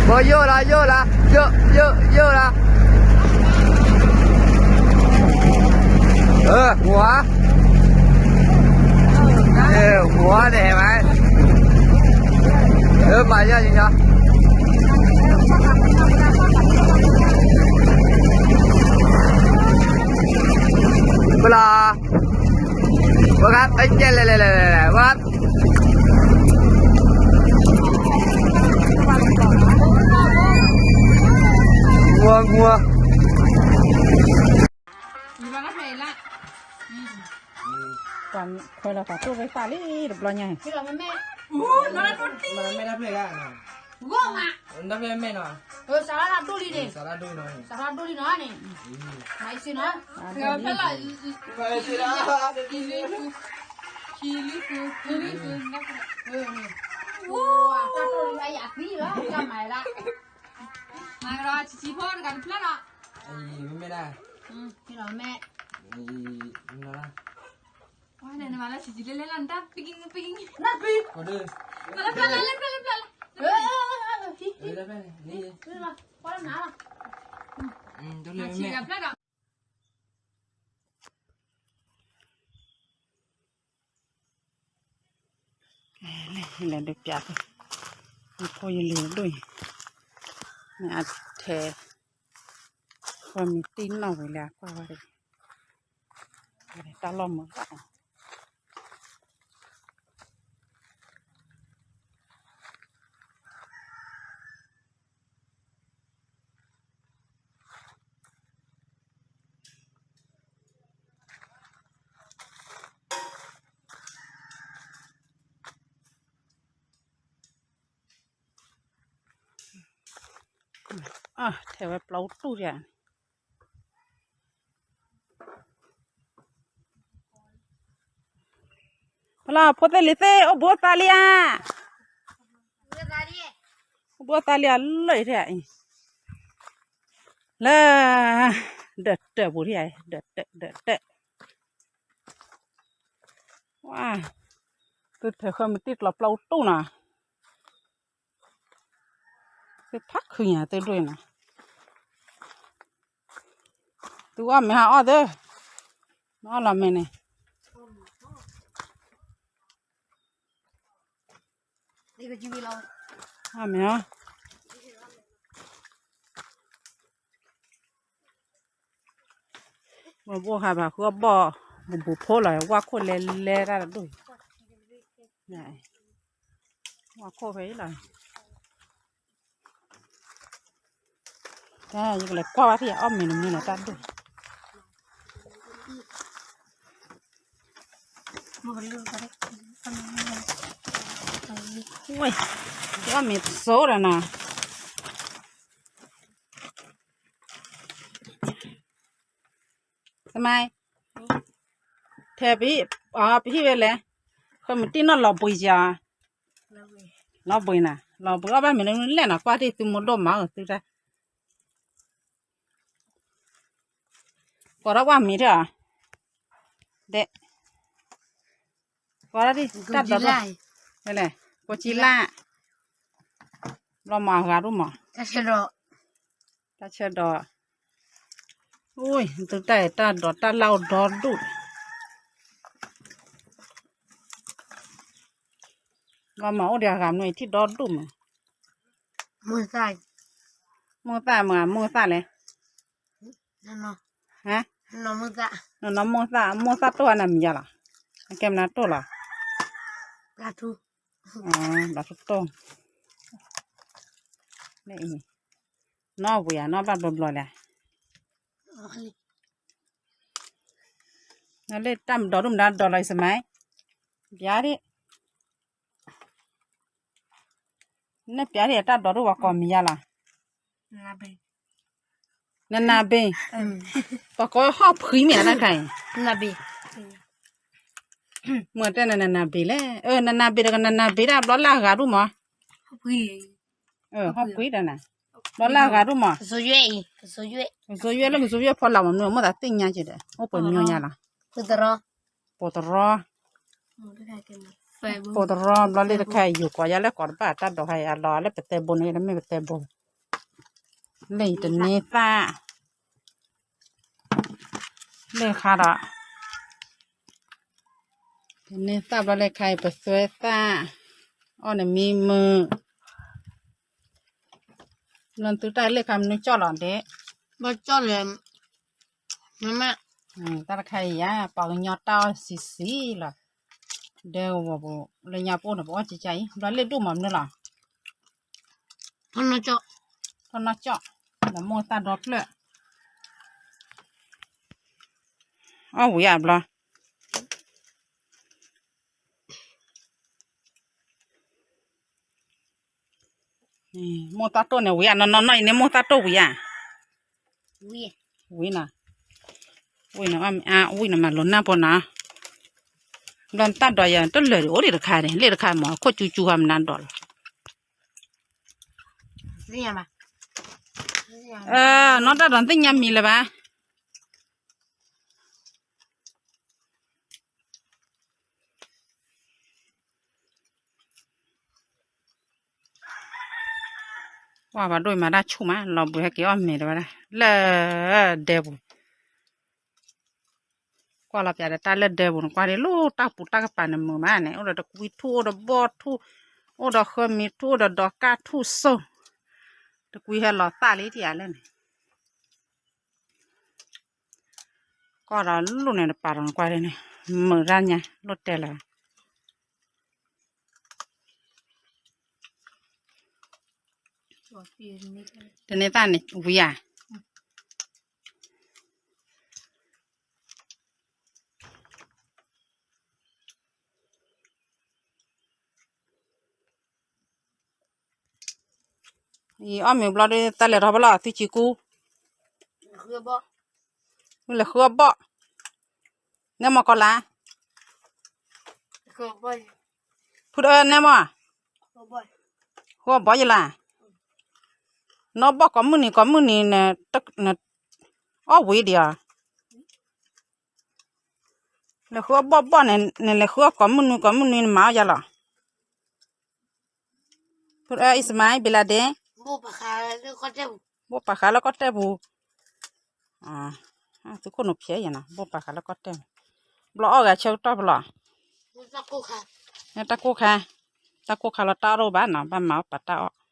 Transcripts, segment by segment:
ဘီယိၣ်လီၤ ယိၣ်လီၤ ယိၣ် ယိၣ် ယိၣ်လီၤ. အၢ မူၤဧါ, မူၤဧါန့ၣ် ဟဲမး, အၢ မၤယီၢ်ညီညီ, ဘၣ်လီၤ, ဝဲဂၤ အကဲလဲၣ်လဲၣ်လဲၣ်လဲၣ် ဝဲ ငိၢ်ငိၢ်, ခွဲလီၤသးတိၢ်ဝဲသးလံတဘျီညါ, မ့ၢ်တၢ်ဖျဲၣ်ဂၤ, ဂိၢ်မး, တၢ်ဖျဲၣ်မဲာ်နီၤ, စးထီၣ်ဒိၣ်လံန့ၣ်, စးထီၣ်ဒိၣ်လံနီၤ, စးထီၣ်ဒိၣ်လံနီၤန့ၣ်, မၤအံၤစ့နီၤ, ဖဲလီၤ, ခံလံ, ခံလံ, ခံလံ, ခံလံ, တၢ်တိၢ်လံ အယၤသံလီၤ တၢ်မၤလၢ မၤကဒီး ဆံးဆံးဖိတဂၤတဖျၢၣ်လီၤ, မ့ၢ်ဒၣ်, မ့ၢ်လီၤမဲာ်, မ့ၢ်လီၤ, ဝဲန့ၣ် နမၤလၢဆံးဆံးလဲၣ်လဲၣ်လီၤ နတၢ်ပကံပကံ, မၤလၢဖျၢၣ်လၢ်လၢဖျၢၣ်လၢဖျၢၣ်လၢ, မၤဆံးတဂၤဖျၢၣ်ဒီး လဲၤဒုးပျးသု, ယဖိယလံၤဒိၣ်အံၤ, မ့ၢ်အထဲ, ဃီမ့ၢ်တံၢ်နီၣ်ဝံၤလၢအကွၢ်ဝဲတဂ့ၤ, တၢ်လီၢ်မုာ်ဘၣ်, ထဲဝဲပျီတူၢ်ယၤ, ဖလီၤ ဖိသ့ၣ်လံၤသ့ၣ် အိၣ်ဘှံးအိၣ်သါလံဧါ, အိၣ်ဘှံးအိၣ်သါလံဧါ လၢထဲအံၤ, လၢ, ဒၢးတၢးပူၤထဲအံၤ ဒၢးတၢး ဒၢးတၢး, ဝါ, သုထဲဃၢမုၢ်တံၢ်ကျီပျီတူၢ်နီၤ, သုဖးခုညါသုဒိၣ်နီၤ, သုအီၣ်မ့ၤဟးအီၣ်သၢ, နအီၣ်လီၤမ့ၤန့ၣ်, အီၣ်မ့ၤအီၣ် မ့ၢ်ဘိၣ်ဟးဘၣ်ဃုအီၣ်ဘီၣ်, ဘူးဘူးဖိလီၤ ဝၣ်ခိၣ်လဲလဲတၢ်တဒိၣ်, ဝၣ်ခိၣ်ဖဲအံၤလီၤ, ယကလဲၤကွၢ်ဘၣ်ထံၣ်အီၣ်မ့ၤတမံၤလီၤတၢ်ဒိၣ်, ဝဲ, အီၣ်မ့ၤစိဒီးနီၤ သမိုင်း, ထဲပဟံၣ်, ပဟံၣ်ဝဲလဲၣ်, ဃၢမုၢ်တံၢ်နီၣ်လီၤဘှံးယၤ, လီၤဘှံးနၤ, လီၤဘှံးအီၣ်ဘၣ်မ့ၤလၢနုၢ်လဲၣ်နီၤ ကွၢ်ထံၣ်သုမိၢ်ဒိၣ်မၤအီၤသုတၢ်, ကိးထီၣ်ကွၢ်မ့ၤထံၣ်အီၤ, ဒဲး, ကွၢ်ထံၣ်တၢ်ဒိး, လဲၣ်, ကိးကံလၢ်, ဘျီမၤအဂၤဒိၣ်မး, တၢ်ဆၢဒီး သုတၢ်အဲၣ်တၢ်ဒိးတၢ်လၢ်အိၣ်ဒီဒူၣ်, ဘျီမၤအိၣ်ဒီးအဂၤမနုၤထံၣ်ဒီဒူၣ်မး, မိၢ်သၣ်မး မိၢ်သၣ်လဲၣ်, ဟါ, နီၢ်မိၢ်သၣ်, မိၢ်သၣ်တိၢ်အနမံၤယါလီၤ, အကဲမနုၤတိၢ်လီၤ, ဘျးထူတိၢ်, နီၢ်ဝံၤဧါ နီၢ်ဘၣ်ဘျီဘျီလဲၣ်, နလၢတၢ်မဒီဒိၣ်မတၤဒိးလီၤအံၤစမါ, ပျါဒၣ်, နပျါဒၣ်အတၢ်ဒိးဒိၣ်ဝဲ ကိးမံၤယါလီၤ, နနၤဘ့ၣ်, ပှၤကိးဟီၣ်ဖှံမ့ၢ်အတၢ်ခါအံၤ, မ့ၢ်တဲနနၤဘ့ၣ်လဲၣ်, နနၤဘ့ၣ်ဒီးကနနၤဘ့ၣ်ဒၣ် ဘျီလၢအဂၤဒိၣ်မး, ဟီၣ်ဖှံဒီးနၤ, ဘျီလၢအဂၤဒိၣ်မး, ကစိယွဲလၢကစိယွဲဖီလာ်မး မနုၤအမိၣ်သးသ့ၣ်ညါက့ၤဒီး အိၣ်ပှဲၤမညီညါလီၤ, ပိာ်တရီ, ပိာ်တရီဘျီလၢတခါ ယိၤကိးယၤလၢကိးတဘၣ်တၢ်ဒိးခါအံၤ အလီၤလၢပတဲဘိန့ၣ် တမ့ၢ်ပတဲဘိ လၢယတန့ၢ်သၣ် လၢခါဒီး တန့ၢ်သၣ်ဘျီလၢခါအံၤ ပသွဲသၣ် အီၣ်နမံမုာ် လၢသုတၢ်လၢခါမနုၤကၠီၣ်လီၤဒဲး ဘၣ်ကၠီၣ်လဲၣ် မမ တၢ်တခါအံၤယါ ပှၤကညီတၢ်အီၣ်ဆံးဆံးလီၤ ဒဲကဝီၤပူၤ လၢညါပအိၣ်န့ၣ် ပအီၣ်ကကါအံၤ ဘျီလ့ၣ်ဒိၣ်မးမနုၤလီၤ ထီၣ်နီၢ်ကၠီၣ် ထီၣ်နီၢ်ကၠီၣ် ဒီးမိၢ်သၣ်ဒီဖျၢၣ် အီၣ်ဝံၤဧါဘျီ မိၢ်သၣ်တိၢ်န့ၣ်ဝံၤဧါ နီၢ်နီၢ်နီၢ်အံၤန့ၣ် မိၢ်သၣ်တိၢ်ဝံၤဧါ ဝံၤနီၤ ဝံၤနီၤ အဝံၤနီၤ မၤလိၤနၢ်ပှၤနီၤ ဘျီတၢ်ဒိးယၤ တလၢာ်အိၣ်ဒံးတခါန့ၣ် လ့ၣ်တခါမး ခိၣ်ကၠူကၠူဟါမနၤဒိးလီၤ နီၢ်တၢ်ဒိးသ့ၣ်ညါမံၤလၢၤဘၣ် ကွၢ်ဘၣ်ဒိၣ်မးတၢ်ဆူၣ်မး လီၤဘှံးဟဲက့ၤအီၣ်မ့ၤတဝဲဒၣ် လၢဒဲပူၤ ကွၢ်လီၤပၠးဒီးတၢ်လၢဒဲပူၤန့ၣ် ကွၢ်ဒ်လၢတၢ်ပူၤတၢ်ကပၤန့ၣ်မုာ်မးန့ၣ် အိၣ်ဒီးတကွံထူၣ် အိၣ်ဒီးဘီၣ်ထူၣ် အိၣ်ဒီးဃၢမံၤထူၣ် အိၣ်ဒီးဒီးကၣ်ထူၣ်စိၤ တကွံဟဲလီၤသၣ်လံတယၤလၢန့ၣ် ကွၢ်ဒီးလိၣ်န့ၣ်တပာ်ဒီးနကွၢ်ဒ်န့ၣ် မုာ်ဒၣ်ညါ လိၣ်တဲလၢၤ တန့ၢ်သၣ်န့ၣ်ဝံၤဧါ အီၣ်မ့ၤဘျီဒီး တၢ်လဲၤထီၣ်ဖဲလဲၣ် သုဆံကူ လဲၤဃုအီၣ်ဘီၣ် နဲမီၢ်ကီၤလၤ ဖုတအၢနဲမီၢ် ဃုအီၣ်ဘီၣ်ယလၢ နအီၣ်ဘီၣ်ကိးမုၢ်နံၤကိးမုၢ်နံၤ အီၣ်ဝံၤဒံးဧါ လဲၤဃုအီၣ်ဘီၣ်ဘီၣ်န့ၣ် နလဲၤဃုအီၣ်ကိးမုၢ်နံၤကိးမုၢ်နံၤ နမၤအီၣ်ယၤလီၤ ဖုတအၢ အံၣ်စမါ ဘံလၤဒ့ ဘိၣ်ပာ်ဃာ်လၢကီၢ်တဲပူၤ သုခိၣ်နူာ်ဖျဲးယၤနီၤ ဘိၣ်ပာ်ဃာ်လၢကီၢ်တဲပူၤ ဘျီအီၣ်ဂၤဆၢကတီၢ်ဖဲလဲၣ် တၢ်ကိၢ်ခါ တၢ်ကိၢ်ခါလီၤတၢ်အီၣ်တအိၣ်ဘၣ်နီၤ ဘၣ်မၤအီၣ်ပာ်တၢ်အီၣ်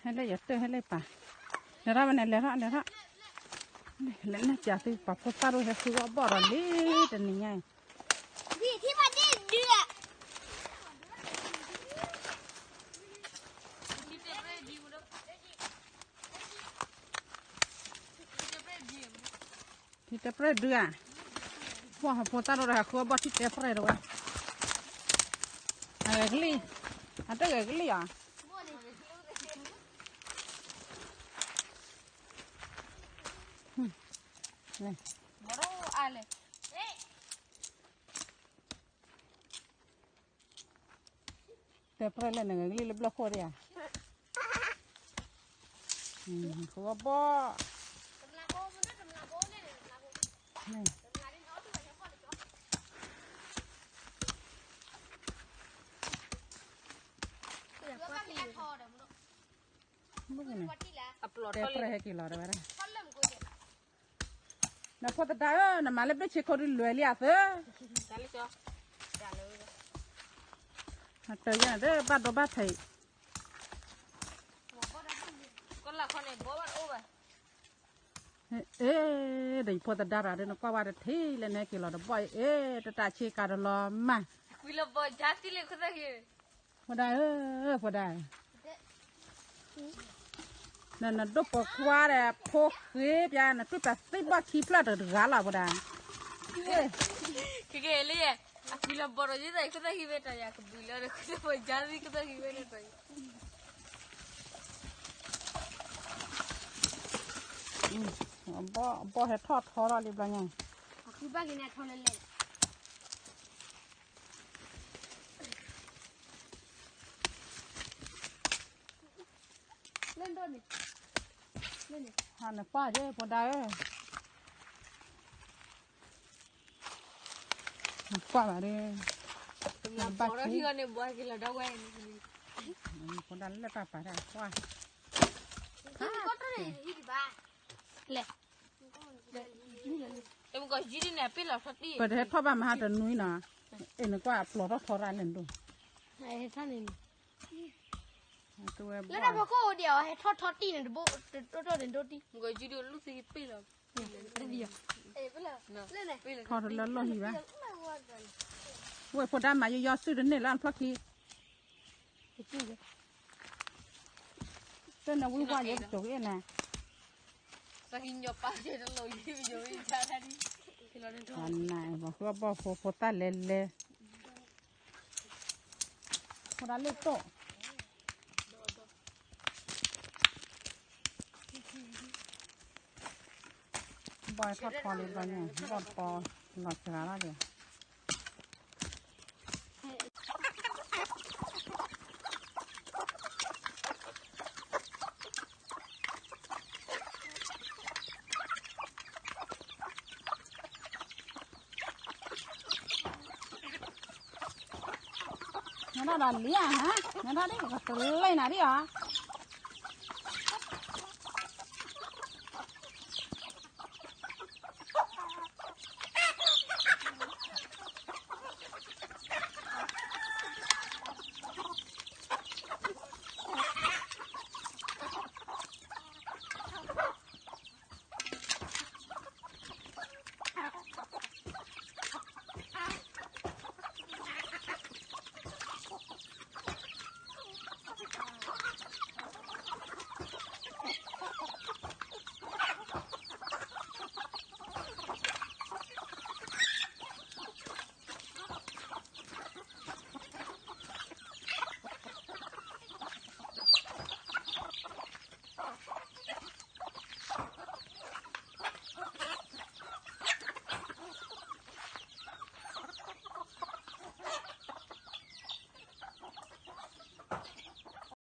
ဟဲလၢယတၢၢ်ဟဲလၢပၢ် လဲၤထီၣ်ဝဲန့ၣ် လဲၤထီၣ် လဲၤထီၣ် လဲၤနၢ်စၢၤသု ပှၤဖိသၣ်ဒိၣ်ဟဲဃုအီၣ်ဘီၣ်ဒီးလံ တနံၤညါအံၤ ထံတဲပြဲၢ်ဒုဧါ, ပှၤဟီၣ်ဖိသၣ်ဒိၣ်ဒီးဟဲဃုအီၣ်ဘီၣ်ထံတဲပြဲၢ်တဝဲ, အဂဲၤကလံၣ်, အတဂဲၤကလံၣ်ဧါ. တဲပြဲၢ်လၢနဂဲၤကလံၣ်လၢဘျီၣ်ခိၣ်ဒၣ်ဧါ, ဃုအီၣ်ဘီၣ် တဲပြဲၢ်ဟဲက့ၤလီၤတဝဲဒၣ်, နဖိသဒါဧၢ, နမၤလၢဘ့ၣ်ဆ့ခိၣ်ဒုလွဲၤလံအသၢ, တၢ်ယဲန့ၣ် ဘၣ်ဒိဘၣ်ထံး အ့, ဒီးယဖိသဒါတဂၤဒီး နကွၢ်ဝဲတထံၣ်လၢနဟဲက့ၤလီၤတဘီၣ်အံၤ, အ့ တတၢ်ဆ့ကၤတလီၤမၢ်, ဖိဒါဧၢ, ဖိဒါ, နနဒိၣ်ပိာ်ခွါဒီး ဖိဃ့ပျါ နတွၢ်ပျးသ့ၣ်ဘီၣ်ခံဖျၢၣ်တဂၤလီၤ ဖိဒါ, ကဲလံ, အကွံလီၤဘီၣ်ဒီး ယသးခိၣ်သၣ်ဃံဝဲတၢ်ယၤကဘုးလီၤဒီး ခိၣ်သၣ်ဖိဒါသံခိၣ်သၣ်ဃံဝဲန့ၣ်တၢ်ယၤ ဘီၣ်ဟဲထီၣ်ထီထီၣ်လံဘျီညါ, အဃုဘၣ်က့ၤန့ၣ်ထီလဲၣ်လဲၣ်, အ ဟါနကွၢ်က့ၤဖိဒါဧၢ, နကွၢ်ဘၣ်ဒီး, နဘၣ်က့ၤ, ဖိဒါလၢတၢ်ပာ်တၢ်ကွၢ်, လဲၣ် ပတဟဲထီၣ်ဘၣ်မဟါတနွံနီၤ, အဲၣ်နကွၢ်အပျီၢ်ထီၣ်ထီရၣ်လဲၣ်ဒိၣ်, လၢတၢ်ဖီခိၣ်အိၣ်ဒံးအီၤ ဟဲထီၣ်ထီတံၢ်န့ၣ်တဘိ, တတိၢ်န့ၣ်ဒိၣ်တံၢ်, ထီၣ်တလၢလီၢ်ဟံၣ်ဘၣ်, ဝဲဖိဒါမၤယီယီစုတန့ၢ်လၢအဖျီၣ်ခံ, တနဝံၤဝါယဲကတိၤက့ၤနၤ, နဘီဃုဘီၣ်ဖိဖိသၣ်လဲၤလဲၤ, ဖိဒါလ့ၣ်တိၣ် ဘီၣ်ထီၣ်ထီလံဘီၣ်န့ၣ် ဘီၣ်တပီၤလီၤစှၤလီၤဒီး, နဒၣ်ဒီးလံဧါ, နဒၣ်ဒ်ပကတလ့နၤဒ်ဧါ,